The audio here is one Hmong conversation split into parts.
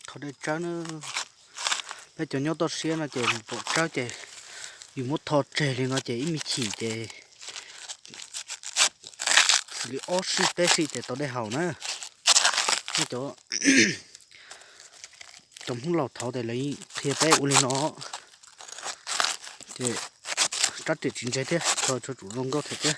Thov dej tsawb na, peb cov nyob toj siab no ces pom tsawb ces yus muab tho tseg li no ces ib me chim ces xws li ob sij peb sij ces tau dej haus na. Cov, cov Hmoob laus thaud ces lawv qhia peb ua li no ces rab riam tsis ntse thiab tho tshuav tsum zoo nkauj thiab.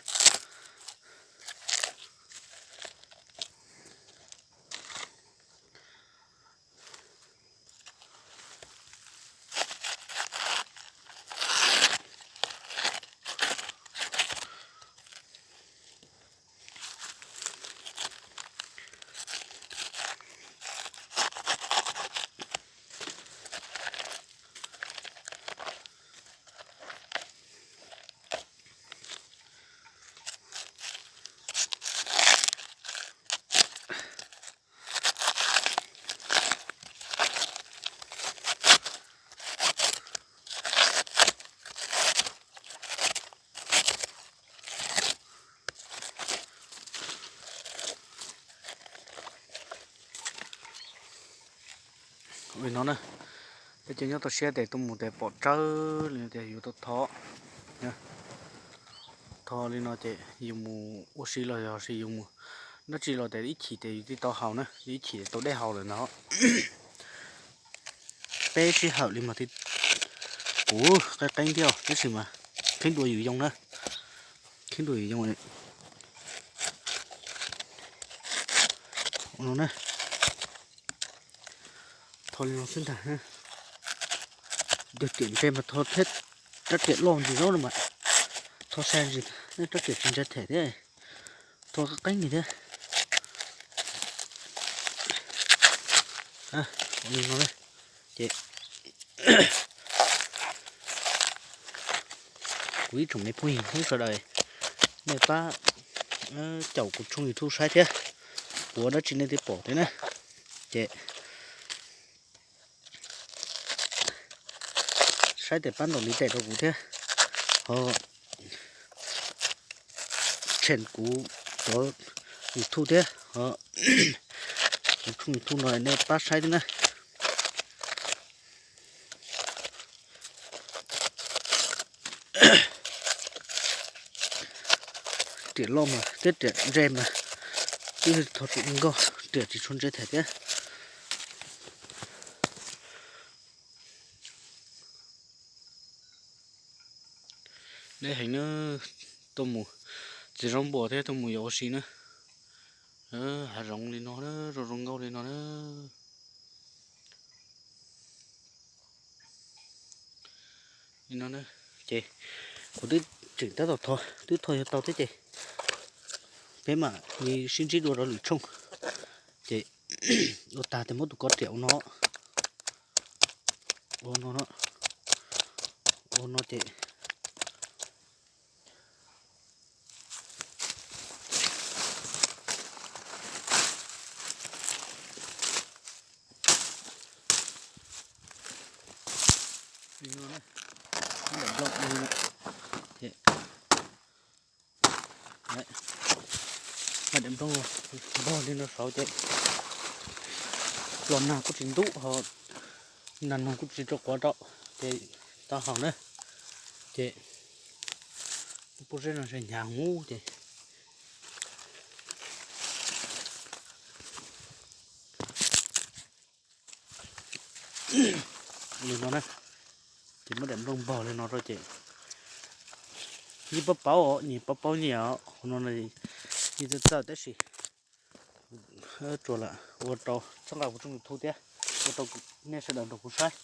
Li no na, peb cov nyob toj siab ces tuaj mus ces pom tsawb li no ces yus tau tho, tho li no ces yus mus ua si los yog yus mus dab tsi los ces ib chim ces yus thiaj tau haus na, ib chim tau dej haus lawm no. Peb sij hawm li mas thiaj puv qeeb qeeb thiab tab sis mas kheev dua yus yoo na, kheev dua yus yoo. Tho li no xwb ntag. Yog riam ntse mas tho thiab, rab riam loj ntsis zaub no mas tho sai ntsis, rab riam tsis ntse them thiab, tho qeeb qeeb li thiab. Ua li no ces kuv ib tsoom me phooj ywg Hmoob sawv daws, nej pab caum kuv tshooj YouTube saib thiab, kuv ua dab tsi nej thiaj pom thiab na. Ces saib tes pab ntaus ntiv tes rau kuv thiab, ho tshem kuv cov YouTube thiab, ho kuv tshooj YouTube no nej pab saib thiab na. Riam loj mas thiab riam ntse mas twb tho tsum nkauj, riam tsis tshua ntse them thiab. Deb heev na, tuaj mus txiv zaub npua thiab tuaj mus yos ua si na. Hav zoov li no na, zoo zoo nkauj li no na. Li no ces kuv twb tseem tab tom tho, twb tho yuav tau thiab ces peb mam li sib ntsib dua rau lwm tshooj. Ces ua tag ces muab tus ko riam ua no, ua no, ua no ces Daim nplooj npog li no saud ces los nag kuj tsis ntub ho, nag noog kuj tsis rau quav rau, ces tau haus na. Ces pob zeb no ntshe hnyav heev ces li no na, ces muab daim nplooj npog li no rau ces yeej paub paub os, nyias paub paub nyias os, qhov no yeej txawj txawj tab sis tsuas lam ua rau txhawb nqa kuv tshooj YouTube thiab ua rau nej sawv daws nrog kuv saib.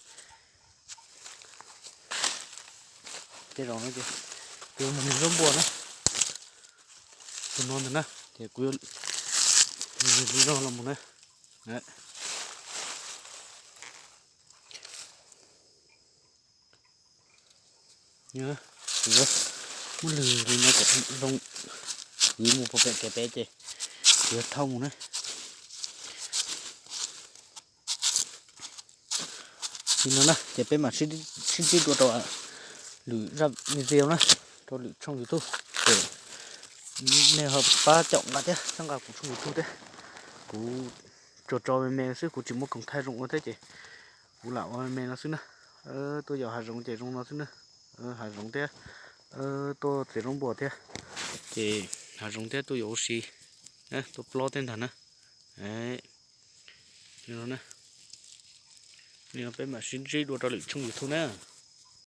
Tej zaum no ces kuv mus nws zaub npua na, tus no ntawm na, ces kuv yuav nws li no los mus na. Muab lwg li no kom zoo, kwv mus pem kev pem ces Kuv yuav thauj mus na. Li no na ces peb mam sib ntsib dua rau lwm zaj video na, rau lwm tshooj YouTube. Ces nej ho pab caum nqa thiab, caum nqa kuv tshooj YouTube thiab. Kuv tsuas tso me me xwb, kuv tsis muaj koom thaij zoo ua thiab ces kuv lam ua me me no xwb na. Tuaj yos hav zoov ces zoo no xwb na. Hav zoov thiab, tuaj txiav zaub npua thiab, ces hav zoov thiab tuaj yos ua si, tuaj plob thiab ntag na. Li no na, li no peb mam sib ntsib dua rau lwm tshooj YouTube na.